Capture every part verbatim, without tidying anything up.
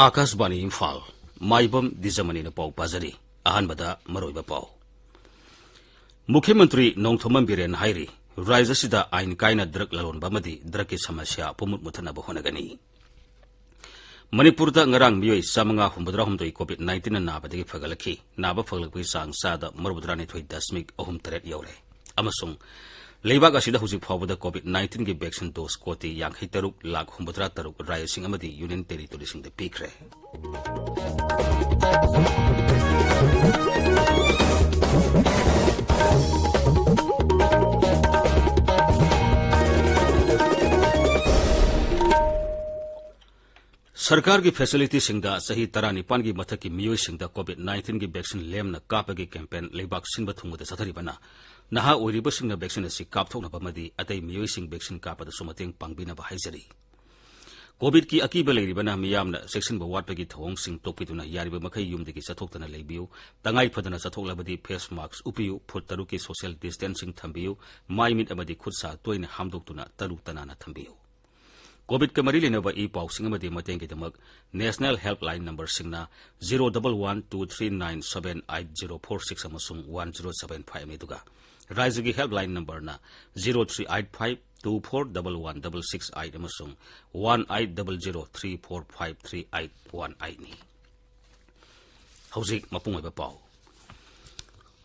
ꯑꯥꯀꯥꯁꯕꯥꯅꯤ ꯏꯝꯐꯥꯜ꯫ ꯃꯥꯏꯕꯝ ꯗꯤꯖꯃꯅꯤꯅ ꯄꯥꯎ ꯄꯥꯖꯔꯤ꯫ ꯑꯍꯥꯟꯕꯗ ꯃꯔꯨꯑꯣꯏꯕ ꯄꯥꯎ꯫ ꯃꯨꯈ꯭ꯌ ꯃꯟꯇ꯭ꯔꯤ ꯅꯣꯡꯊꯣꯝꯕꯝ ꯕꯤꯔꯦꯟ ꯍꯥꯏꯔꯤ, ꯔꯥꯖ꯭ꯌ ꯑꯁꯤꯗ ꯑꯥꯏꯟ ꯀꯥꯏꯅ ꯗ꯭ꯔꯒ ꯂꯂꯣꯟꯕ ꯑꯃꯗꯤ ꯗ꯭ꯔꯒꯀꯤ ꯁꯃꯁ꯭ꯌꯥ ꯄꯨꯝꯃꯨꯠ ꯃꯨꯠꯊꯠꯅꯕ ꯍꯣꯠꯅꯒꯅꯤ꯫ ꯃꯅꯤꯄꯨꯔꯗ ꯉꯔꯥꯡ ꯃꯤꯑꯣꯏ ꯆꯥꯃꯉꯥ ꯍꯨꯝꯐꯨꯇꯔꯥꯍꯨꯝꯗꯣꯏ COVID nineteenꯅ ꯅꯥꯕꯗꯒꯤ ꯐꯒꯠꯂꯛꯈꯤ꯫ ꯅꯥꯕ ꯐꯒꯠꯂꯛꯄꯒꯤ ꯆꯥꯡ ꯆꯥꯗ ꯃꯔꯤꯐꯨꯇꯔꯥꯅꯤꯊꯣꯏ ꯗꯁꯃꯤꯛ ꯑꯍꯨꯝ ꯇꯔꯦꯠ ꯌꯧꯔꯦ꯫ ꯑꯃꯁꯨꯡ ꯂꯩꯕꯥꯛ ꯑꯁꯤꯗ ꯍꯧꯖꯤꯛ ꯐꯥꯎꯕꯗ COVID nineteenꯒꯤ vaccine dose ꯀꯣꯇꯤ ꯌꯥꯡꯈꯩ ꯇꯔꯨꯛ ꯂꯥꯈ ꯍꯨꯝꯐꯨꯇꯔꯥ ꯇꯔꯨꯛ ꯔꯥꯖ꯭ꯌꯁꯤꯡ ꯑꯃꯗꯤ ꯌꯨꯅꯤꯌꯟ ꯇꯦꯔꯤꯇꯣꯔꯤꯁꯤꯡꯗ ꯄꯤꯈ꯭ꯔꯦ꯫ ꯁꯔꯀꯥꯔꯒꯤ facilityꯁꯤꯡꯗ ꯆꯍꯤ ꯇꯔꯥꯅꯤꯄꯥꯟꯒꯤ ꯃꯊꯛꯀꯤ ꯃꯤꯑꯣꯏꯁꯤꯡꯗ COVID nineteenꯒꯤ vaccine ꯂꯦꯝꯅ ꯀꯥꯞꯄꯒꯤ campaign ꯂꯩꯕꯥꯛ ꯁꯤꯟꯕ ꯊꯨꯡꯕꯗ ꯆꯠꯊꯔꯤꯕꯅ ꯅꯍꯥ ꯑꯣꯏꯔꯤꯕꯁꯤꯡꯅ vaccine ꯑꯁꯤ ꯀꯥꯞꯊꯣꯛꯅꯕ ꯑꯃꯗꯤ ꯑꯇꯩ ꯃꯤꯑꯣꯏꯁꯤꯡ vaccine ꯀꯥꯞꯄꯗꯁꯨ ꯃꯇꯦꯡ ꯄꯥꯡꯕꯤꯅꯕ ꯍꯥꯏꯖꯔꯤ꯫ COVIDꯀꯤ ꯑꯀꯤꯕ ꯂꯩꯔꯤꯕꯅ ꯃꯤꯌꯥꯝꯅ ꯆꯦꯛꯁꯤꯟꯕ ꯋꯥꯠꯄꯒꯤ ꯊꯧꯑꯣꯡꯁꯤꯡ ꯇꯣꯛꯄꯤꯗꯨꯅ ꯌꯥꯔꯤꯕ ꯃꯈꯩ ꯌꯨꯝꯗꯒꯤ ꯆꯠꯊꯣꯛꯇꯅ ꯂꯩꯕꯤꯌꯨ꯫ ꯇꯉꯥꯏ ꯐꯗꯅ ꯆꯠꯊꯣꯛꯂꯕꯗꯤ face mask ꯎꯞꯄꯤꯌꯨ, ꯐꯨꯠ ꯇꯔꯨꯛꯀꯤ social distancing ꯊꯝꯕꯤꯌꯨ, ꯃꯥꯏ ꯃꯤꯠ ꯑꯃꯗꯤ ꯈꯨꯠ ꯁꯥ ꯇꯣꯏꯅ ꯍꯥꯝꯗꯣꯛꯇꯨꯅ ꯇꯔꯨ ꯇꯅꯥꯟꯅ ꯊꯝꯕꯤꯌꯨ꯫ COVIDꯀ ꯃꯔꯤ ꯂꯩꯅꯕ ꯏ ꯄꯥꯎꯁꯤꯡ ꯑꯃꯗꯤ ꯃꯇꯦꯡꯒꯤꯗꯃꯛ National Helpline numberꯁꯤꯡꯅ zero double one two three nine seven eight zero four six ꯑꯃꯁꯨꯡ one zero seven five ꯑꯅꯤ, ꯑꯗꯨꯒ ꯔꯥꯖ꯭ꯌꯒꯤ helpline numberꯅ zero three eight five two four double one double six eight ꯑꯃꯁꯨꯡ one eight double zero three four five three eight one eightꯅꯤ꯫ ꯍꯧꯖꯤꯛ ꯃꯄꯨꯡ ꯑꯣꯏꯕ ꯄꯥꯎ꯫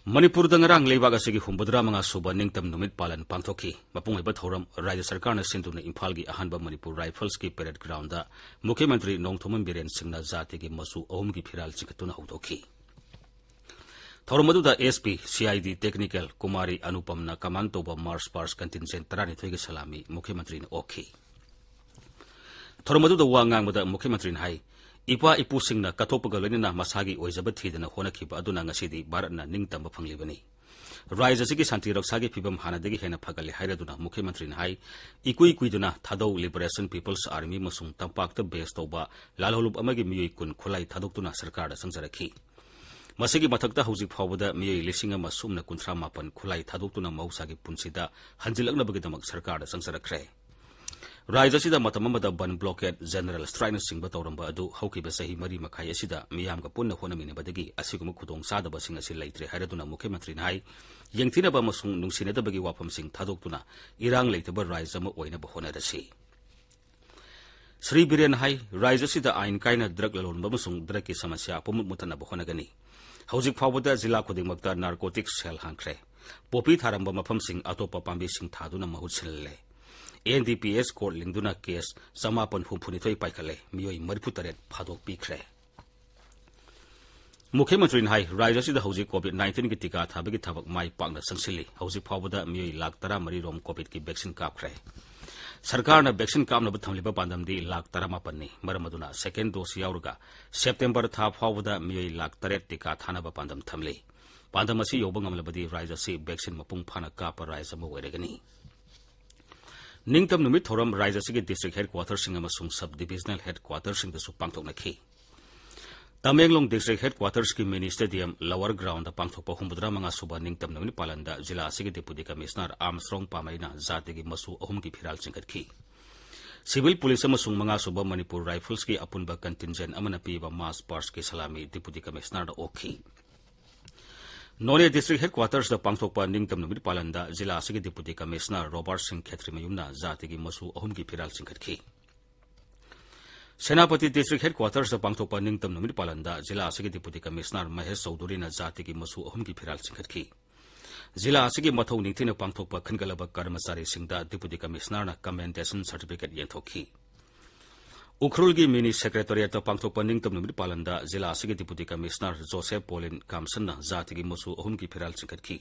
ꯃꯅꯤꯄꯨꯔꯗ ꯉꯔꯥꯡ ꯂꯩꯕꯥꯛ ꯑꯁꯤꯒꯤ ꯍꯨꯝꯐꯨꯇꯔꯥ ꯃꯉꯥ ꯁꯨꯕ ꯅꯤꯡꯇꯝ ꯅꯨꯃꯤꯠ ꯄꯥꯂꯟ ꯄꯥꯡꯊꯣꯛꯈꯤ꯫ ꯃꯄꯨꯡ ꯑꯣꯏꯕ ꯊꯧꯔꯝ ꯔꯥꯖ꯭ꯌ ꯁꯔꯀꯥꯔꯅ ꯁꯤꯟꯗꯨꯅ ꯏꯝꯐꯥꯜꯒꯤ ꯑꯍꯥꯟꯕ ꯃꯅꯤꯄꯨꯔ ꯔꯥꯏꯐꯜꯁꯀꯤ parade groundꯗ ꯃꯨꯈ꯭ꯌ ꯃꯟꯇ꯭ꯔꯤ ꯅꯣꯡꯊꯣꯝꯕꯝ ꯕꯤꯔꯦꯟ ꯁꯤꯡꯅ ꯖꯥꯇꯤꯒꯤ ꯃꯆꯨ ꯑꯍꯨꯝꯒꯤ ꯐꯤꯔꯥꯜ ꯆꯤꯡꯈꯠꯇꯨꯅ ꯍꯧꯗꯣꯛꯈꯤ꯫ ꯊꯧꯔꯝ ꯑꯗꯨꯗ SP, CID technical Kumari ꯑꯅꯨꯄꯝꯅ command ꯇꯧꯕ march past contingent ꯇꯔꯥꯅꯤꯊꯣꯏꯒꯤ ꯁꯂꯥꯃꯤ ꯃꯨꯈ꯭ꯌ ꯃꯟꯇ꯭ꯔꯤꯅ ꯑꯣꯛꯈꯤ꯫ ꯊꯧꯔꯝ ꯑꯗꯨꯗ ꯋꯥ ꯉꯥꯡꯕꯗ ꯃꯨꯈ꯭ꯌ ꯃꯟꯇ꯭ꯔꯤꯅ ꯍꯥꯏ, ꯏꯄꯥ ꯏꯄꯨꯁꯤꯡꯅ ꯀꯠꯊꯣꯛꯄꯒ ꯂꯣꯏꯅꯅ ꯃꯁꯥꯒꯤ ꯑꯣꯏꯖꯕ ꯊꯤꯗꯅ ꯍꯣꯠꯅꯈꯤꯕ ꯑꯗꯨꯅ ꯉꯁꯤꯗꯤ ꯚꯥꯔꯠꯅ ꯅꯤꯡꯇꯝꯕ ꯐꯪꯂꯤꯕꯅꯤ꯫ ꯔꯥꯖ꯭ꯌ ꯑꯁꯤꯒꯤ ꯁꯥꯟꯇꯤ ꯔꯛꯁꯥꯒꯤ ꯐꯤꯕꯝ ꯍꯥꯟꯅꯗꯒꯤ ꯍꯦꯟꯅ ꯐꯒꯠꯂꯦ ꯍꯥꯏꯔꯗꯨꯅ ꯃꯨꯈ꯭ꯌ ꯃꯟꯇ꯭ꯔꯤꯅ ꯍꯥꯏ, ꯏꯀꯨꯏ ꯀꯨꯏꯗꯅ ꯊꯥꯗꯧ Liberation People's Army ꯑꯃꯁꯨꯡ ꯇꯝꯄꯥꯛꯇ base ꯇꯧꯕ ꯂꯥꯜꯍꯧꯂꯨꯞ ꯑꯃꯒꯤ ꯃꯤꯑꯣꯏ ꯀꯨꯟ ꯈꯨꯠꯂꯥꯏ ꯊꯥꯗꯣꯛꯇꯨꯅ ꯁꯔꯀꯥꯔꯗ ꯆꯪꯖꯔꯛꯈꯤ꯫ ꯃꯁꯤꯒꯤ ꯃꯊꯛꯇ ꯍꯧꯖꯤꯛ ꯐꯥꯎꯕꯗ ꯃꯤꯑꯣꯏ ꯂꯤꯁꯤꯡ ꯑꯃ ꯁꯨꯞꯅ ꯀꯨꯟꯊ꯭ꯔꯥ ꯃꯥꯄꯟ ꯈꯨꯠꯂꯥꯏ ꯊꯥꯗꯣꯛꯇꯨꯅ ꯃꯍꯧꯁꯥꯒꯤ ꯄꯨꯟꯁꯤꯗ ꯍꯟꯖꯤꯜꯂꯛꯅꯕꯒꯤꯗꯃꯛ ꯁꯔꯀꯥꯔꯗ ꯆꯪꯖꯔꯛꯈ꯭ꯔꯦ꯫ ꯔꯥꯖ꯭ꯌ ꯑꯁꯤꯗ ꯃꯇꯝ ꯑꯃꯗ ꯕꯟ blockade, general strikeꯅꯆꯤꯡꯕ ꯇꯧꯔꯝꯕ ꯑꯗꯨ ꯍꯧꯈꯤꯕ ꯆꯍꯤ ꯃꯔꯤ ꯃꯈꯥꯏ ꯑꯁꯤꯗ ꯃꯤꯌꯥꯝꯒ ꯄꯨꯟꯅ ꯍꯣꯠꯅꯃꯤꯟꯅꯕꯗꯒꯤ ꯑꯁꯤꯒꯨꯝꯕ ꯈꯨꯗꯣꯡꯆꯥꯗꯕꯁꯤꯡ ꯑꯁꯤ ꯂꯩꯇ꯭ꯔꯦ ꯍꯥꯏꯔꯗꯨꯅ ꯃꯨꯈ꯭ꯌ ꯃꯟꯇ꯭ꯔꯤꯅ ꯍꯥꯏ, ꯌꯦꯡꯊꯤꯅꯕ ꯑꯃꯁꯨꯡ ꯅꯨꯡꯁꯤꯅꯗꯕꯒꯤ ꯋꯥꯐꯝꯁꯤꯡ ꯊꯥꯗꯣꯛꯇꯨꯅ ꯏꯔꯥꯡ ꯂꯩꯇꯕ ꯔꯥꯖ꯭ꯌ ꯑꯃ ꯑꯣꯏꯅꯕ ꯍꯣꯠꯅꯔꯁꯤ꯫ ꯁ꯭ꯔꯤ ꯕꯤꯔꯦꯟ ꯍꯥꯏ, ꯔꯥꯖ꯭ꯌ ꯑꯁꯤꯗ ꯑꯥꯏꯟ ꯀꯥꯏꯅ drug ꯂꯂꯣꯟꯕ ꯑꯃꯁꯨꯡ drugꯀꯤ ꯁꯃꯁ꯭ꯌꯥ ꯄꯨꯝꯃꯨꯠ ꯃꯨꯠꯊꯠꯅꯕ ꯍꯣꯠꯅꯒꯅꯤ꯫ ꯍꯧꯖꯤꯛ ꯐꯥꯎꯕꯗ ꯖꯤꯂꯥ ꯈꯨꯗꯤꯡꯃꯛꯇ narcotics cell ꯍꯥꯡꯈ꯭ꯔꯦ꯫ Poppy ꯊꯥꯔꯝꯕ ꯃꯐꯝꯁꯤꯡ ꯑꯇꯣꯞꯄ ꯄꯥꯝꯕꯤꯁꯤꯡ ꯊꯥꯗꯨꯅ ꯃꯍꯨꯠ ꯁꯤꯜꯍꯜꯂꯦ꯫ N D P S court ꯂꯤꯡꯗꯨꯅ case ꯆꯃꯥꯄꯟ ꯍꯨꯝꯐꯨꯅꯤꯊꯣꯏ ꯄꯥꯏꯈꯠꯂꯦ꯫ ꯃꯤꯑꯣꯏ ꯃꯔꯤꯐꯨ ꯇꯔꯦꯠ ꯐꯥꯗꯣꯛꯄꯤꯈ꯭ꯔꯦ꯫ ꯃꯨꯈ꯭ꯌ ꯃꯟꯇ꯭ꯔꯤꯅ ꯍꯥꯏ, ꯔꯥꯖ꯭ꯌ ꯑꯁꯤꯗ ꯍꯧꯖꯤꯛ COVID nineteenꯒꯤ ꯇꯤꯀꯥ ꯊꯥꯕꯒꯤ ꯊꯕꯛ ꯃꯥꯏ ꯄꯥꯛꯅ ꯆꯪꯁꯤꯜꯂꯤ꯫ ꯍꯧꯖꯤꯛ ꯐꯥꯎꯕꯗ ꯃꯤꯑꯣꯏ ꯂꯥꯈ ꯇꯔꯥꯃꯔꯤ ꯔꯣꯝ COVIDꯀꯤ vaccine ꯀꯥꯞꯈ꯭ꯔꯦ꯫ ꯁꯔꯀꯥꯔꯅ vaccine ꯀꯥꯞꯅꯕ ꯊꯝꯂꯤꯕ ꯄꯥꯟꯗꯝꯗꯤ ꯂꯥꯈ ꯇꯔꯥꯃꯥꯄꯟꯅꯤ꯫ ꯃꯔꯝ ꯑꯗꯨꯅ second dose ꯌꯥꯎꯔꯒ September ꯊꯥ ꯐꯥꯎꯕꯗ ꯃꯤꯑꯣꯏ ꯂꯥꯈ ꯇꯔꯦꯠ ꯇꯤꯀꯥ ꯊꯥꯅꯕ ꯄꯥꯟꯗꯝ ꯊꯝꯂꯤ꯫ ꯄꯥꯟꯗꯝ ꯑꯁꯤ ꯌꯧꯕ ꯉꯝꯂꯕꯗꯤ ꯔꯥꯖ꯭ꯌ ꯑꯁꯤ vaccine ꯃꯄꯨꯡ ꯐꯥꯅ ꯀꯥꯞꯄ ꯔꯥꯖ꯭ꯌ ꯑꯃ ꯑꯣꯏꯔꯒꯅꯤ꯫ ꯅꯤꯡꯇꯝ ꯅꯨꯃꯤꯠ ꯊꯧꯔꯝ ꯔꯥꯖ꯭ꯌ ꯑꯁꯤꯒꯤ district headquarterꯁꯤꯡ ꯑꯃꯁꯨꯡ sub divisional headquarterꯁꯤꯡꯗꯁꯨ ꯄꯥꯡꯊꯣꯛꯅꯈꯤ꯫ Tamenglong district headquartersꯀꯤ mini stadium lower groundꯗ ꯄꯥꯡꯊꯣꯛꯄ ꯍꯨꯝꯐꯨꯇꯔꯥ ꯃꯉꯥ ꯁꯨꯕ ꯅꯤꯡꯇꯝ ꯅꯨꯃꯤꯠ ꯄꯥꯂꯟꯗ ꯖꯤꯂꯥ ꯑꯁꯤꯒꯤ Deputy Commissioner Armstrong ꯄꯥꯃꯩꯅ ꯖꯥꯇꯤꯒꯤ ꯃꯆꯨ ꯑꯍꯨꯝꯒꯤ ꯐꯤꯔꯥꯜ ꯆꯤꯡꯈꯠꯈꯤ꯫ Civil Police ꯑꯃꯁꯨꯡ ꯃꯉꯥ ꯁꯨꯕ ꯃꯅꯤꯄꯨꯔ Riflesꯀꯤ ꯑꯄꯨꯟꯕ contingent ꯑꯃꯅ ꯄꯤꯕ March pastꯀꯤ ꯁꯂꯥꯃꯤ Deputy Commissionerꯗ ꯑꯣꯛꯈꯤ꯫ ꯅꯣꯅꯦ district headquartersꯇ ꯄꯥꯡꯊꯣꯛꯄ ꯅꯤꯡꯇꯝ ꯅꯨꯃꯤꯠ ꯄꯥꯂꯟꯗ ꯖꯤꯂꯥ ꯑꯁꯤꯒꯤ Deputy Commissioner ꯔꯣꯕꯥꯔꯠ ꯁꯤꯡ ꯈꯦꯇ꯭ꯔꯤꯃꯌꯨꯝꯅ ꯖꯥꯇꯤꯒꯤ ꯃꯆꯨ ꯑꯍꯨꯝꯒꯤ ꯐꯤꯔꯥꯜ ꯆꯤꯡꯈꯠꯈꯤ꯫ ꯁꯦꯅꯥꯄꯇꯤ district headquartersꯇ ꯄꯥꯡꯊꯣꯛꯄ ꯅꯤꯡꯇꯝ ꯅꯨꯃꯤꯠ ꯄꯥꯂꯟꯗ ꯖꯤꯂꯥ ꯑꯁꯤꯒꯤ Deputy Commissioner ꯃꯍꯦꯁ ꯆꯧꯙꯨꯔꯤꯅ ꯖꯥꯇꯤꯒꯤ ꯃꯆꯨ ꯑꯍꯨꯝꯒꯤ ꯐꯤꯔꯥꯜ ꯆꯤꯡꯈꯠꯈꯤ꯫ ꯖꯤꯂꯥ ꯑꯁꯤꯒꯤ ꯃꯊꯧ ꯅꯤꯡꯊꯤꯅ ꯄꯥꯡꯊꯣꯛꯄ ꯈꯟꯒꯠꯂꯕ ꯀꯔꯃꯆꯥꯔꯤꯁꯤꯡꯗ Deputy Commissionerꯅ commendation certificate ꯌꯦꯟꯊꯣꯛꯈꯤ꯫ ꯎꯈ꯭ꯔꯨꯜꯒꯤ mini secretariatꯇ ꯄꯥꯡꯊꯣꯛꯄ ꯅꯤꯡꯇꯝ ꯅꯨꯃꯤꯠ ꯄꯥꯂꯟꯗ ꯖꯤꯂꯥ ꯑꯁꯤꯒꯤ Deputy Commissioner ꯖꯣꯁꯦꯐ ꯄꯣꯂꯤꯟ ꯀꯥꯝꯁꯟꯅ ꯖꯥꯇꯤꯒꯤ ꯃꯆꯨ ꯑꯍꯨꯝꯒꯤ ꯐꯤꯔꯥꯜ ꯆꯤꯡꯈꯠꯈꯤ꯫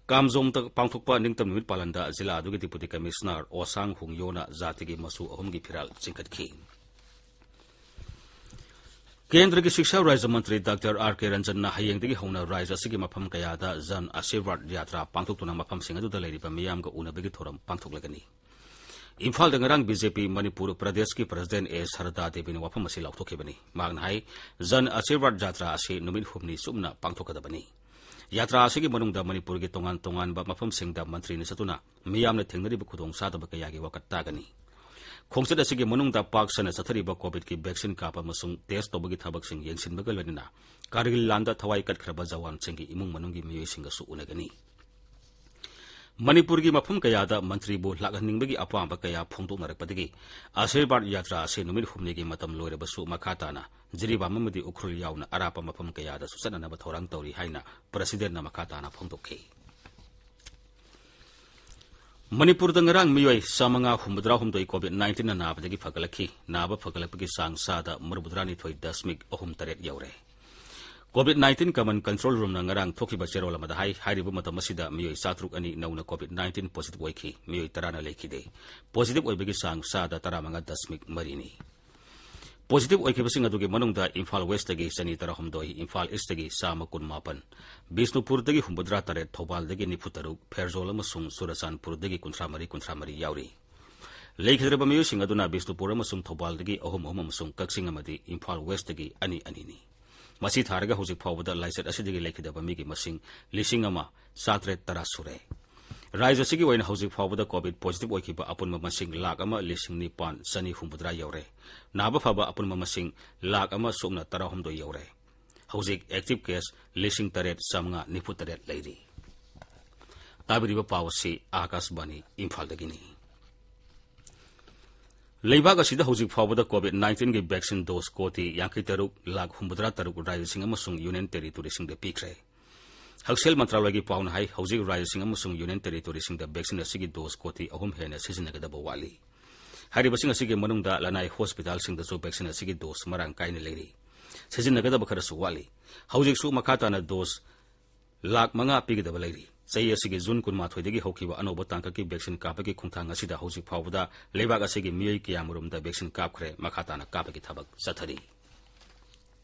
ꯀꯥꯝꯖꯣꯡꯗ ꯄꯥꯡꯊꯣꯛꯄ ꯅꯤꯡꯇꯝ ꯅꯨꯃꯤꯠ ꯄꯥꯂꯟꯗ ꯖꯤꯂꯥ ꯑꯗꯨꯒꯤ Deputy Commissioner ꯑꯣꯁꯥꯡ ꯍꯨꯡꯌꯣꯅ ꯖꯥꯇꯤꯒꯤ ꯃꯆꯨ ꯑꯍꯨꯝꯒꯤ ꯐꯤꯔꯥꯜ ꯆꯤꯡꯈꯠꯈꯤ꯫ ꯀꯦꯟꯗ꯭ꯔꯒꯤ ꯁꯤꯛꯁꯥ ꯔꯥꯖ꯭ꯌ ꯃꯟꯇ꯭ꯔꯤ ꯗꯥꯛꯇꯔ ꯑꯥꯔ ꯀꯦ ꯔꯟꯖꯟꯅ ꯍꯌꯦꯡꯗꯒꯤ ꯍꯧꯅ ꯔꯥꯖ꯭ꯌ ꯑꯁꯤꯒꯤ ꯃꯐꯝ ꯀꯌꯥꯗ ꯖꯟ ꯑꯥꯁꯤꯔꯕꯥꯗ ꯌꯥꯇ꯭ꯔꯥ ꯄꯥꯡꯊꯣꯛꯇꯨꯅ ꯃꯐꯝꯁꯤꯡ ꯑꯗꯨꯗ ꯂꯩꯔꯤꯕ ꯃꯤꯌꯥꯝꯒ ꯎꯅꯕꯒꯤ ꯊꯧꯔꯝ ꯄꯥꯡꯊꯣꯛꯂꯒꯅꯤ꯫ ꯏꯝꯐꯥꯜꯗ ꯉꯔꯥꯡ ꯕꯤ ꯖꯦ ꯄꯤ ꯃꯅꯤꯄꯨꯔ ꯄ꯭ꯔꯗꯦꯁꯀꯤ ꯄ꯭ꯔꯁꯤꯗꯦꯟꯠ ꯑꯦ ꯁꯔꯗꯥ ꯗꯦꯕꯤꯅ ꯋꯥꯐꯝ ꯑꯁꯤ ꯂꯥꯎꯊꯣꯛꯈꯤꯕꯅꯤ꯫ ꯃꯍꯥꯛꯅ ꯍꯥꯏ, ꯖꯟ ꯑꯥꯁꯤꯔꯕꯥꯗ ꯌꯥꯇ꯭ꯔꯥ ꯑꯁꯤ ꯅꯨꯃꯤꯠ ꯍꯨꯝꯅꯤ ꯆꯨꯞꯅ ꯄꯥꯡꯊꯣꯛꯀꯗꯕꯅꯤ꯫ ꯌꯥꯇ꯭ꯔꯥ ꯑꯁꯤꯒꯤ ꯃꯅꯨꯡꯗ ꯃꯅꯤꯄꯨꯔꯒꯤ ꯇꯣꯉꯥꯟ ꯇꯣꯉꯥꯟꯕ ꯃꯐꯝꯁꯤꯡꯗ ꯃꯟꯇ꯭ꯔꯤꯅ ꯆꯠꯇꯨꯅ ꯃꯤꯌꯥꯝꯅ ꯊꯦꯡꯅꯔꯤꯕ ꯈꯨꯗꯣꯡꯆꯥꯗꯕ ꯀꯌꯥꯒꯤ ꯋꯥꯀꯠ ꯇꯥꯒꯅꯤ꯫ ꯈꯣꯡꯆꯠ ꯑꯁꯤꯒꯤ ꯃꯅꯨꯡꯗ ꯄꯥꯛ ꯁꯟꯅ ꯆꯠꯊꯔꯤꯕ ꯀꯣꯚꯤꯗꯀꯤ ꯚꯦꯛꯁꯤꯟ ꯀꯥꯞꯄ ꯑꯃꯁꯨꯡ ꯇꯦꯁ ꯇꯧꯕꯒꯤ ꯊꯕꯛꯁꯤꯡ ꯌꯦꯡꯁꯤꯟꯕꯒ ꯂꯣꯏꯅꯅ ꯀꯥꯔꯒꯤꯜ ꯂꯥꯟꯗ ꯊꯋꯥꯏ ꯀꯠꯈ꯭ꯔꯕ ꯖꯋꯥꯟꯁꯤꯡꯒꯤ ꯏꯃꯨꯡ ꯃꯅꯨꯡꯒꯤ ꯃꯤꯑꯣꯏꯁꯤꯡꯒꯁꯨ ꯎꯅꯒꯅꯤ꯫ ꯃꯅꯤꯄꯨꯔꯒꯤ ꯃꯐꯝ ꯀꯌꯥꯗ ꯃꯟꯇ꯭ꯔꯤꯕꯨ ꯂꯥꯛꯍꯟꯅꯤꯡꯕꯒꯤ ꯑꯄꯥꯝꯕ ꯀꯌꯥ ꯐꯣꯡꯗꯣꯛꯅꯔꯛꯄꯗꯒꯤ ꯑꯥꯁꯤꯔꯕꯥꯗ ꯌꯥꯇ꯭ꯔꯥ ꯑꯁꯤ ꯅꯨꯃꯤꯠ ꯍꯨꯝꯅꯤꯒꯤ ꯃꯇꯝ ꯂꯣꯏꯔꯕꯁꯨ ꯃꯈꯥ ꯇꯥꯅ ꯖꯤꯔꯤꯕꯥꯝ ꯑꯃꯗꯤ ꯎꯈ꯭ꯔꯨꯜ ꯌꯥꯎꯅ ꯑꯔꯥꯞꯄ ꯃꯐꯝ ꯀꯌꯥꯗꯁꯨ ꯆꯠꯅꯅꯕ ꯊꯧꯔꯥꯡ ꯇꯧꯔꯤ ꯍꯥꯏꯅ ꯄ꯭ꯔꯁꯤꯗꯦꯟꯠꯅ ꯃꯈꯥ ꯇꯥꯅ ꯐꯣꯡꯗꯣꯛꯈꯤ꯫ ꯃꯅꯤꯄꯨꯔꯗ ꯉꯔꯥꯡ ꯃꯤꯑꯣꯏ ꯆꯥꯃꯉꯥ ꯍꯨꯝꯐꯨꯇꯔꯥꯍꯨꯝꯗꯣꯏ ꯀꯣꯚꯤꯗ ꯅꯥꯏꯟꯇꯤꯟꯅ ꯅꯥꯕꯗꯒꯤ ꯐꯒꯠꯂꯛꯈꯤ꯫ ꯅꯥꯕ ꯐꯒꯠꯂꯛꯄꯒꯤ ꯆꯥꯡ ꯆꯥꯗ ꯃꯔꯤꯐꯨꯇꯔꯥꯅꯤꯊꯣꯏ ꯗꯁꯃꯤꯛ ꯑꯍꯨꯝ ꯇꯔꯦꯠ ꯌꯧꯔꯦ꯫ ꯀꯣꯚꯤꯗ ꯅꯥꯏꯟꯇꯤꯟ ꯀꯃꯟ ꯀꯟꯇ꯭ꯔꯣꯜ ꯔꯨꯝꯅ ꯉꯔꯥꯡ ꯊꯣꯛꯈꯤꯕ ꯆꯦꯔꯣꯜ ꯑꯃꯗ ꯍꯥꯏ, ꯍꯥꯏꯔꯤꯕ ꯃꯇꯝ ꯑꯁꯤꯗ ꯃꯤꯑꯣꯏ ꯆꯥꯇ꯭ꯔꯨꯛ ꯑꯅꯤ ꯅꯧꯅ ꯀꯣꯚꯤꯗ ꯅꯥꯏꯟꯇꯤꯟ ꯄꯣꯖꯤꯇꯤꯚ ꯑꯣꯏꯈꯤ, ꯃꯤꯑꯣꯏ ꯇꯔꯥꯅ ꯂꯩꯈꯤꯗꯦ꯫ ꯄꯣꯖꯤꯇꯤꯚ ꯑꯣꯏꯕꯒꯤ ꯆꯥꯡ ꯆꯥꯗ ꯇꯔꯥꯃꯉꯥ ꯗꯁꯃꯤꯛ ꯃꯔꯤꯅꯤ꯫ ꯄꯣꯖꯤꯇꯤꯚ ꯑꯣꯏꯈꯤꯕꯁꯤꯡ ꯑꯗꯨꯒꯤ ꯃꯅꯨꯡꯗ ꯏꯝꯐꯥꯜ ꯋꯦꯁꯇꯒꯤ ꯆꯅꯤ ꯇꯔꯥꯍꯨꯝꯗꯣꯏ, ꯏꯝꯐꯥꯜ ꯏꯁꯇꯒꯤ ꯆꯥꯝꯃ ꯀꯨꯟꯃꯥꯄꯟ, ꯕꯤꯁꯅꯨꯄꯨꯔꯗꯒꯤ ꯍꯨꯝꯐꯨꯇꯔꯥ ꯇꯔꯦꯠ, ꯊꯧꯕꯥꯜꯗꯒꯤ ꯅꯤꯐꯨ ꯇꯔꯨꯛ, ꯐꯦꯔꯖꯣꯜ ꯑꯃꯁꯨꯡ ꯆꯨꯔꯆꯥꯟꯄꯨꯔꯗꯒꯤ ꯀꯨꯟꯊ꯭ꯔꯥ ꯃꯔꯤ, ꯀꯨꯟꯊ꯭ꯔꯥ ꯃꯔꯤ ꯌꯥꯎꯔꯤ꯫ ꯂꯩꯈꯤꯗ꯭ꯔꯕ ꯃꯤꯑꯣꯏꯁꯤꯡ ꯑꯗꯨꯅ ꯕꯤꯁꯅꯨꯄꯨꯔ ꯑꯃꯁꯨꯡ ꯊꯧꯕꯥꯜꯗꯒꯤ ꯑꯍꯨꯝ ꯑꯍꯨꯝ ꯑꯃꯁꯨꯡ ꯀꯛꯆꯤꯡ ꯑꯃꯗꯤ ꯏꯝꯐꯥꯜ ꯋꯦꯁꯇꯒꯤ ꯑꯅꯤ ꯑꯅꯤꯅꯤ꯫ ꯃꯁꯤ ꯊꯥꯔꯒ ꯍꯧꯖꯤꯛ ꯐꯥꯎꯕꯗ ꯂꯥꯏꯆꯠ ꯑꯁꯤꯗꯒꯤ ꯂꯩꯈꯤꯗꯕ ꯃꯤꯒꯤ ꯃꯁꯤꯡ ꯂꯤꯁꯤꯡ ꯑꯃ ꯆꯥꯇ꯭ꯔꯦꯠ ꯇꯔꯥ ꯁꯨꯔꯦ꯫ ꯔꯥꯖ꯭ꯌ ꯑꯁꯤꯒꯤ ꯑꯣꯏꯅ ꯍꯧꯖꯤꯛ ꯐꯥꯎꯕꯗ ꯀꯣꯚꯤꯗ ꯄꯣꯖꯤꯇꯤꯚ ꯑꯣꯏꯈꯤꯕ ꯑꯄꯨꯟꯕ ꯃꯁꯤꯡ ꯂꯥꯈ ꯑꯃ ꯂꯤꯁꯤꯡ ꯅꯤꯄꯥꯟ ꯆꯅꯤ ꯍꯨꯝꯐꯨꯇꯔꯥ ꯌꯧꯔꯦ꯫ ꯅꯥꯕ ꯐꯕ ꯑꯄꯨꯟꯕ ꯃꯁꯤꯡ ꯂꯥꯈ ꯑꯃ ꯁꯨꯞꯅ ꯇꯔꯥꯍꯨꯝꯗꯣꯏ ꯌꯧꯔꯦ꯫ ꯍꯧꯖꯤꯛ ꯑꯦꯛꯇꯤꯚ ꯀꯦꯁ ꯂꯤꯁꯤꯡ ꯇꯔꯦꯠ ꯆꯥꯃꯉꯥ ꯅꯤꯐꯨ ꯇꯔꯦꯠ ꯂꯩꯔꯤ꯫ ꯇꯥꯕꯤꯔꯤꯕ ꯄꯥꯎ ꯑꯁꯤ ꯑꯥꯀꯥꯁꯕꯥꯅꯤ ꯏꯝꯐꯥꯜꯗꯒꯤꯅꯤ꯫ ꯂꯩꯕꯥꯛ ꯑꯁꯤꯗ ꯍꯧꯖꯤꯛ ꯐꯥꯎꯕꯗ ꯀꯣꯚꯤꯗ ꯅꯥꯏꯟꯇꯤꯟꯒꯤ ꯚꯦꯛꯁꯤꯟ ꯗꯣꯁ ꯀꯣꯇꯤ ꯌꯥꯡꯈꯩ ꯇꯔꯨꯛ ꯂꯥꯈ ꯍꯨꯝꯐꯨꯇꯔꯥ ꯇꯔꯨꯛ ꯔꯥꯖ꯭ꯌꯁꯤꯡ ꯑꯃꯁꯨꯡ ꯌꯨꯅꯤꯌꯟ ꯇꯦꯔꯤꯇꯣꯔꯤꯁꯤꯡꯗ ꯄꯤꯈ꯭ꯔꯦ꯫ ꯍꯛꯁꯦꯜ ꯃꯟꯇ꯭ꯔꯥꯂꯣꯏꯒꯤ ꯄꯥꯎꯅ ꯍꯥꯏ, ꯍꯧꯖꯤꯛ ꯔꯥꯖ꯭ꯌꯁꯤꯡ ꯑꯃꯁꯨꯡ ꯌꯨꯅꯤꯌꯟ ꯇꯦꯔꯤꯇꯣꯔꯤꯁꯤꯡꯗ ꯚꯦꯛꯁꯤꯟ ꯑꯁꯤꯒꯤ ꯗꯣꯁ ꯀꯣꯇꯤ ꯑꯍꯨꯝ ꯍꯦꯟꯅ ꯁꯤꯖꯤꯟꯅꯒꯗꯕ ꯋꯥꯠꯂꯤ꯫ ꯍꯥꯏꯔꯤꯕꯁꯤꯡ ꯑꯁꯤꯒꯤ ꯃꯅꯨꯡꯗ ꯂꯅꯥꯏ ꯍꯣꯁꯄꯤꯇꯥꯜꯁꯤꯡꯗꯁꯨ ꯚꯦꯛꯁꯤꯟ ꯑꯁꯤꯒꯤ ꯗꯣꯁ ꯃꯔꯥꯡ ꯀꯥꯏꯅ ꯂꯩꯔꯤ꯫ ꯁꯤꯖꯤꯟꯅꯒꯗꯕ ꯈꯔꯁꯨ ꯋꯥꯠꯂꯤ꯫ ꯍꯧꯖꯤꯛꯁꯨ ꯃꯈꯥ ꯇꯥꯅ ꯗꯣꯁ ꯂꯥꯈ ꯃꯉꯥ ꯄꯤꯒꯗꯕ ꯂꯩꯔꯤ꯫ ꯆꯍꯤ ꯑꯁꯤꯒꯤ ꯖꯨꯟ ꯀꯨꯟꯃꯥꯊꯣꯏꯗꯒꯤ ꯍꯧꯈꯤꯕ ꯑꯅꯧꯕ ꯇꯥꯡꯀꯛꯀꯤ ꯚꯦꯛꯁꯤꯟ ꯀꯥꯞꯄꯒꯤ ꯈꯣꯡꯊꯥꯡ ꯑꯁꯤꯗ ꯍꯧꯖꯤꯛ ꯐꯥꯎꯕꯗ ꯂꯩꯕꯥꯛ ꯑꯁꯤꯒꯤ ꯃꯤꯑꯣꯏ ꯀꯌꯥꯃꯔꯨꯝꯗ ꯚꯦꯛꯁꯤꯟ ꯀꯥꯞꯈ꯭ꯔꯦ, ꯃꯈꯥ ꯇꯥꯅ ꯀꯥꯞꯄꯒꯤ ꯊꯕꯛ ꯆꯠꯊꯔꯤ꯫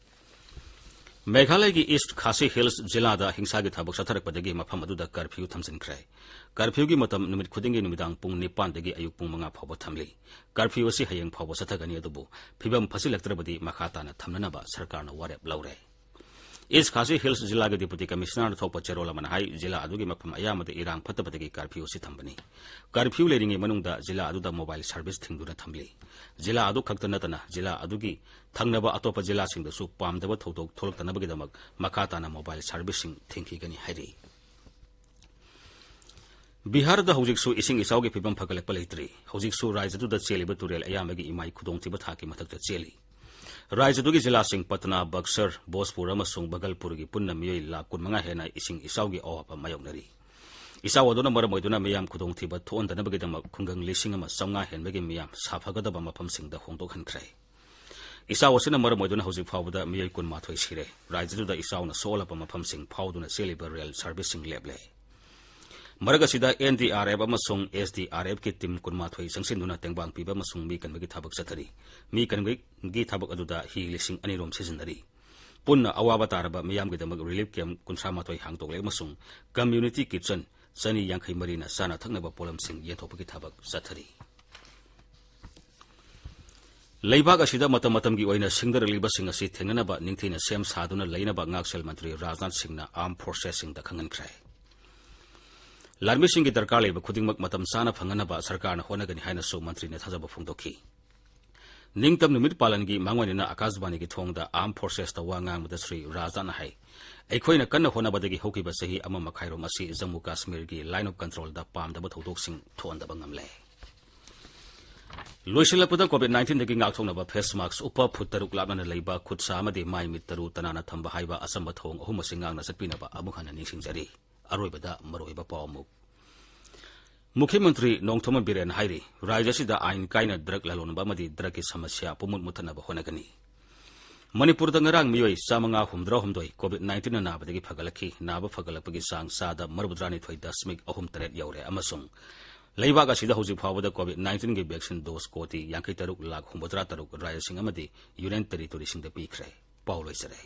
ꯃꯦꯘꯥꯂꯌꯒꯤ ꯏꯁ꯭ꯠ ꯈꯥꯁꯤ ꯍꯤꯜꯁ ꯖꯤꯂꯥꯗ ꯍꯤꯡꯁꯥꯒꯤ ꯊꯕꯛ ꯆꯠꯊꯔꯛꯄꯗꯒꯤ ꯃꯐꯝ ꯑꯗꯨꯗ ꯀꯔꯐ꯭ꯌꯨ ꯊꯝꯖꯤꯟꯈ꯭ꯔꯦ꯫ ꯀꯔꯐ꯭ꯌꯨꯒꯤ ꯃꯇꯝ ꯅꯨꯃꯤꯠ ꯈꯨꯗꯤꯡꯒꯤ ꯅꯨꯃꯤꯗꯥꯡ ꯄꯨꯡ ꯅꯤꯄꯥꯟꯗꯒꯤ ꯑꯌꯨꯛ ꯄꯨꯡ ꯃꯉꯥ ꯐꯥꯎꯕ ꯊꯝꯂꯤ꯫ ꯀꯔꯐ꯭ꯌꯨ ꯑꯁꯤ ꯍꯌꯦꯡ ꯐꯥꯎꯕ ꯆꯠꯊꯒꯅꯤ, ꯑꯗꯨꯕꯨ ꯐꯤꯕꯝ ꯐꯠꯁꯤꯜꯂꯛꯇ꯭ꯔꯕꯗꯤ ꯃꯈꯥ ꯇꯥꯅ ꯊꯝꯅꯅꯕ ꯁꯔꯀꯥꯔꯅ ꯋꯥꯔꯦꯞ ꯂꯧꯔꯦ꯫ ꯏꯁ꯭ꯠ ꯈꯥꯁꯤ ꯍꯤꯜꯁ ꯖꯤꯂꯥꯒꯤ ꯗꯤꯄꯨꯇꯤ ꯀꯃꯤꯁꯅꯔꯅ ꯊꯣꯛꯄ ꯆꯦꯔꯣꯜ ꯑꯃꯅ ꯍꯥꯏ, ꯖꯤꯂꯥ ꯑꯗꯨꯒꯤ ꯃꯐꯝ ꯑꯌꯥꯝꯕꯗ ꯏꯔꯥꯡ ꯐꯠꯇꯕꯗꯒꯤ ꯀꯔꯐ꯭ꯌꯨ ꯑꯁꯤ ꯊꯝꯕꯅꯤ꯫ ꯀꯔꯐ꯭ꯌꯨ ꯂꯩꯔꯤꯉꯩ ꯃꯅꯨꯡꯗ ꯖꯤꯂꯥ ꯑꯗꯨꯗ ꯃꯣꯕꯥꯏꯜ ꯁꯔꯚꯤꯁ ꯊꯤꯡꯗꯨꯅ ꯊꯝꯂꯤ꯫ ꯖꯤꯂꯥ ꯑꯗꯨ ꯈꯛꯇ ꯅꯠꯇꯅ ꯖꯤꯂꯥ ꯑꯗꯨꯒꯤ ꯊꯪꯅꯕ ꯑꯇꯣꯞꯄ ꯖꯤꯂꯥꯁꯤꯡꯗꯁꯨ ꯄꯥꯝꯗꯕ ꯊꯧꯗꯣꯛ ꯊꯣꯛꯂꯛꯇꯅꯕꯒꯤꯗꯃꯛ ꯃꯈꯥ ꯇꯥꯅ ꯃꯣꯕꯥꯏꯜ ꯁꯔꯚꯤꯁꯁꯤꯡ ꯊꯤꯡꯈꯤꯒꯅꯤ ꯍꯥꯏꯔꯤ꯫ ꯕꯤꯍꯥꯔꯗ ꯍꯧꯖꯤꯛꯁꯨ ꯏꯁꯤꯡ ꯏꯆꯥꯎꯒꯤ ꯐꯤꯕꯝ ꯐꯒꯠꯂꯛꯄ ꯂꯩꯇ꯭ꯔꯤ꯫ ꯍꯧꯖꯤꯛꯁꯨ ꯔꯥꯖ꯭ꯌꯗꯨꯗ ꯆꯦꯜꯂꯤꯕ ꯇꯨꯔꯦꯜ ꯑꯌꯥꯝꯕꯒꯤ ꯏꯃꯥꯏ ꯈꯨꯗꯣꯡꯊꯤꯕ ꯊꯥꯛꯀꯤ ꯃꯊꯛꯇ ꯆꯦꯜꯂꯤ꯫ ꯔꯥꯖ꯭ꯌꯗꯨꯒꯤ ꯖꯤꯂꯥꯁꯤꯡ ꯄꯠꯅꯥ, ꯕꯛꯁꯔ, ꯚꯣꯖꯄꯨꯔ ꯑꯃꯁꯨꯡ ꯚꯒꯜꯄꯨꯔꯒꯤ ꯄꯨꯟꯅ ꯃꯤꯑꯣꯏ ꯂꯥꯈ ꯀꯨꯟꯃꯉꯥ ꯍꯦꯟꯅ ꯏꯁꯤꯡ ꯏꯆꯥꯎꯒꯤ ꯑꯋꯥꯕ ꯃꯥꯌꯣꯛꯅꯔꯤ꯫ ꯏꯆꯥꯎ ꯑꯗꯨꯅ ꯃꯔꯝ ꯑꯣꯏꯗꯨꯅ ꯃꯤꯌꯥꯝ ꯈꯨꯗꯣꯡꯊꯤꯕ ꯊꯣꯛꯍꯟꯗꯅꯕꯒꯤꯗꯃꯛ ꯈꯨꯡꯒꯪ ꯂꯤꯁꯤꯡ ꯑꯃ ꯆꯥꯝꯃꯉꯥ ꯍꯦꯟꯕꯒꯤ ꯃꯤꯌꯥꯝ ꯁꯥꯐꯒꯗꯕ ꯃꯐꯝꯁꯤꯡꯗ ꯍꯣꯡꯗꯣꯛꯍꯟꯈ꯭ꯔꯦ꯫ ꯏꯆꯥꯎ ꯑꯁꯤꯅ ꯃꯔꯝ ꯑꯣꯏꯗꯨꯅ ꯍꯧꯖꯤꯛ ꯐꯥꯎꯕꯗ ꯃꯤꯑꯣꯏ ꯀꯨꯟꯃꯥꯊꯣꯏ ꯁꯤꯔꯦ꯫ ꯔꯥꯖ꯭ꯌꯗꯨꯗ ꯏꯆꯥꯎꯅ ꯁꯣꯛꯍꯜꯂꯕ ꯃꯐꯝꯁꯤꯡ ꯐꯥꯎꯗꯨꯅ ꯆꯦꯜꯂꯤꯕ ꯔꯦꯜ ꯁꯔꯚꯤꯁꯁꯤꯡ ꯂꯦꯞꯂꯦ꯫ ꯃꯔꯛ ꯑꯁꯤꯗ ꯑꯦꯟ ꯗꯤ ꯑꯥꯔ ꯑꯦꯐ ꯑꯃꯁꯨꯡ ꯑꯦꯁ ꯗꯤ ꯑꯥꯔ ꯑꯦꯐꯀꯤ ꯇꯤꯝ ꯀꯨꯟꯃꯥꯊꯣꯏ ꯆꯪꯁꯤꯟꯗꯨꯅ ꯇꯦꯡꯕꯥꯡ ꯄꯤꯕ ꯑꯃꯁꯨꯡ ꯃꯤ ꯀꯟꯕꯒꯤ ꯊꯕꯛ ꯆꯠꯊꯔꯤ꯫ ꯃꯤ ꯀꯟꯕꯒꯤ ꯊꯕꯛ ꯑꯗꯨꯗ ꯍꯤ ꯂꯤꯁꯤꯡ ꯑꯅꯤ ꯔꯣꯝ ꯁꯤꯖꯤꯟꯅꯔꯤ꯫ ꯄꯨꯟꯅ ꯑꯋꯥꯕ ꯇꯥꯔꯕ ꯃꯤꯌꯥꯝꯒꯤꯗꯃꯛ ꯔꯤꯂꯤꯐ ꯀꯦꯝꯞ ꯀꯨꯟꯊ꯭ꯔꯥ ꯃꯥꯊꯣꯏ ꯍꯥꯡꯗꯣꯛꯂꯦ ꯑꯃꯁꯨꯡ ꯀꯝꯃ꯭ꯌꯨꯅꯤꯇꯤ ꯀꯤꯠꯆꯟ ꯆꯅꯤ ꯌꯥꯡꯈꯩ ꯃꯔꯤꯅ ꯆꯥꯅ ꯊꯛꯅꯕ ꯄꯣꯠꯂꯝꯁꯤꯡ ꯌꯦꯟꯊꯣꯛꯄꯒꯤ ꯊꯕꯛ ꯆꯠꯊꯔꯤ꯫ ꯂꯩꯕꯥꯛ ꯑꯁꯤꯗ ꯃꯇꯝ ꯃꯇꯝꯒꯤ ꯑꯣꯏꯅ ꯁꯤꯡꯅꯔꯛꯂꯤꯕꯁꯤꯡ ꯑꯁꯤ ꯊꯦꯡꯅꯅꯕ ꯅꯤꯡꯊꯤꯅ ꯁꯦꯝ ꯁꯥꯗꯨꯅ ꯂꯩꯅꯕ ꯉꯥꯛꯁꯦꯜ ꯃꯟꯇ꯭ꯔꯤ ꯔꯥꯖꯅꯥꯊ ꯁꯤꯡꯅ ꯑꯥꯔꯝ ꯐꯣꯔꯁꯦꯁꯁꯤꯡꯗ ꯈꯪꯍꯟꯈ꯭ꯔꯦ꯫ ꯂꯥꯟꯃꯤꯁꯤꯡꯒꯤ ꯗꯔꯀꯥꯔ ꯂꯩꯕ ꯈꯨꯗꯤꯡꯃꯛ ꯃꯇꯝ ꯆꯥꯅ ꯐꯪꯍꯟꯅꯕ ꯁꯔꯀꯥꯔꯅ ꯍꯣꯠꯅꯒꯅꯤ ꯍꯥꯏꯅꯁꯨ ꯃꯟꯇ꯭ꯔꯤꯅ ꯊꯥꯖꯕ ꯐꯣꯡꯗꯣꯛꯈꯤ꯫ ꯅꯤꯡꯇꯝ ꯅꯨꯃꯤꯠ ꯄꯥꯂꯟꯒꯤ ꯃꯥꯡꯑꯣꯏꯅꯅ ꯑꯀꯥꯁꯕꯥꯅꯤꯒꯤ ꯊꯣꯡꯗ ꯑꯥꯔꯝ ꯐꯣꯔꯁꯦꯁꯇ ꯋꯥ ꯉꯥꯡꯕꯗ ꯁ꯭ꯔꯤ ꯔꯥꯖꯅꯥꯊꯅ ꯍꯥꯏ, ꯑꯩꯈꯣꯏꯅ ꯀꯟꯅ ꯍꯣꯠꯅꯕꯗꯒꯤ ꯍꯧꯈꯤꯕ ꯆꯍꯤ ꯑꯃ ꯃꯈꯥꯏꯔꯣꯝ ꯑꯁꯤ ꯖꯝꯃꯨ ꯀꯥꯁꯃꯤꯔꯒꯤ ꯂꯥꯏꯟ ꯑꯣꯐ ꯀꯟꯇ꯭ꯔꯣꯜꯗ ꯄꯥꯝꯗꯕ ꯊꯧꯗꯣꯛꯁꯤꯡ ꯊꯣꯛꯍꯟꯗꯕ ꯉꯝꯂꯦ꯫ ꯂꯣꯏꯁꯤꯜꯂꯛꯄꯗ ꯀꯣꯚꯤꯗ ꯅꯥꯏꯟꯇꯤꯟꯗꯒꯤ ꯉꯥꯛꯊꯣꯛꯅꯕ ꯐꯦꯁ ꯃꯥꯛꯁ ꯎꯞꯄ, ꯐꯨꯠ ꯇꯔꯨꯛ ꯂꯥꯞꯅꯅ ꯂꯩꯕ, ꯈꯨꯠ ꯁꯥ ꯑꯃꯗꯤ ꯃꯥꯏ ꯃꯤꯠ ꯇꯔꯨ ꯇꯅꯥꯟꯅ ꯊꯝꯕ ꯍꯥꯏꯕ ꯑꯆꯝꯕ ꯊꯧꯑꯣꯡ ꯑꯍꯨꯝ ꯑꯁꯤ ꯉꯥꯛꯅ ꯆꯠꯄꯤꯅꯕ ꯑꯃꯨꯛ ꯍꯟꯅ ꯅꯤꯡꯁꯤꯡꯖꯔꯤ꯫ ꯑꯔꯣꯏꯕꯗ ꯃꯔꯨꯑꯣꯏꯕ ꯄꯥꯎ ꯑꯃꯨꯛ꯫ ꯃꯨꯈ꯭ꯌ ꯃꯟꯇ꯭ꯔꯤ ꯅꯣꯡꯊꯣꯝꯕꯝ ꯕꯤꯔꯦꯟ ꯍꯥꯏꯔꯤ, ꯔꯥꯖ꯭ꯌ ꯑꯁꯤꯗ ꯑꯥꯏꯟ ꯀꯥꯏꯅ ꯗ꯭ꯔꯒ ꯂꯂꯣꯟꯕ ꯑꯃꯗꯤ ꯗ꯭ꯔꯒꯀꯤ ꯁꯃꯁ꯭ꯌꯥ ꯄꯨꯝꯃꯨꯠ ꯃꯨꯠꯊꯠꯅꯕ ꯍꯣꯠꯅꯒꯅꯤ꯫ ꯃꯅꯤꯄꯨꯔꯗ ꯉꯔꯥꯡ ꯃꯤꯑꯣꯏ ꯆꯥꯃꯉꯥ ꯍꯨꯝꯐꯨꯇꯔꯥ ꯍꯨꯝꯗꯣꯏ ꯀꯣꯚꯤꯗ ꯅꯥꯏꯟꯇꯤꯟꯅ ꯅꯥꯕꯗꯒꯤ ꯐꯒꯠꯂꯛꯈꯤ꯫ ꯅꯥꯕ ꯐꯒꯠꯂꯛꯄꯒꯤ ꯆꯥꯡ ꯆꯥꯗ ꯃꯔꯤꯐꯨꯇꯔꯥꯅꯤꯊꯣꯏ ꯗꯁꯃꯤꯛ ꯑꯍꯨꯝ ꯇꯔꯦꯠ ꯌꯧꯔꯦ ꯑꯃꯁꯨꯡ ꯂꯩꯕꯥꯛ ꯑꯁꯤꯗ ꯍꯧꯖꯤꯛ ꯐꯥꯎꯕꯗ ꯀꯣꯚꯤꯗ ꯅꯥꯏꯟꯇꯤꯟꯒꯤ ꯚꯦꯛꯁꯤꯟ ꯗꯣꯁ ꯀꯣꯇꯤ ꯌꯥꯡꯈꯩ ꯇꯔꯨꯛ ꯂꯥꯈ ꯍꯨꯝꯐꯨꯇꯔꯥ ꯇꯔꯨꯛ ꯔꯥꯖ꯭ꯌꯁꯤꯡ ꯑꯃꯗꯤ ꯌꯨꯅꯤꯌꯟ ꯇꯦꯔꯤꯇꯣꯔꯤꯁꯤꯡꯗ ꯄꯤꯈ꯭ꯔꯦ꯫ ꯄꯥꯎ ꯂꯣꯏꯖꯔꯦ꯫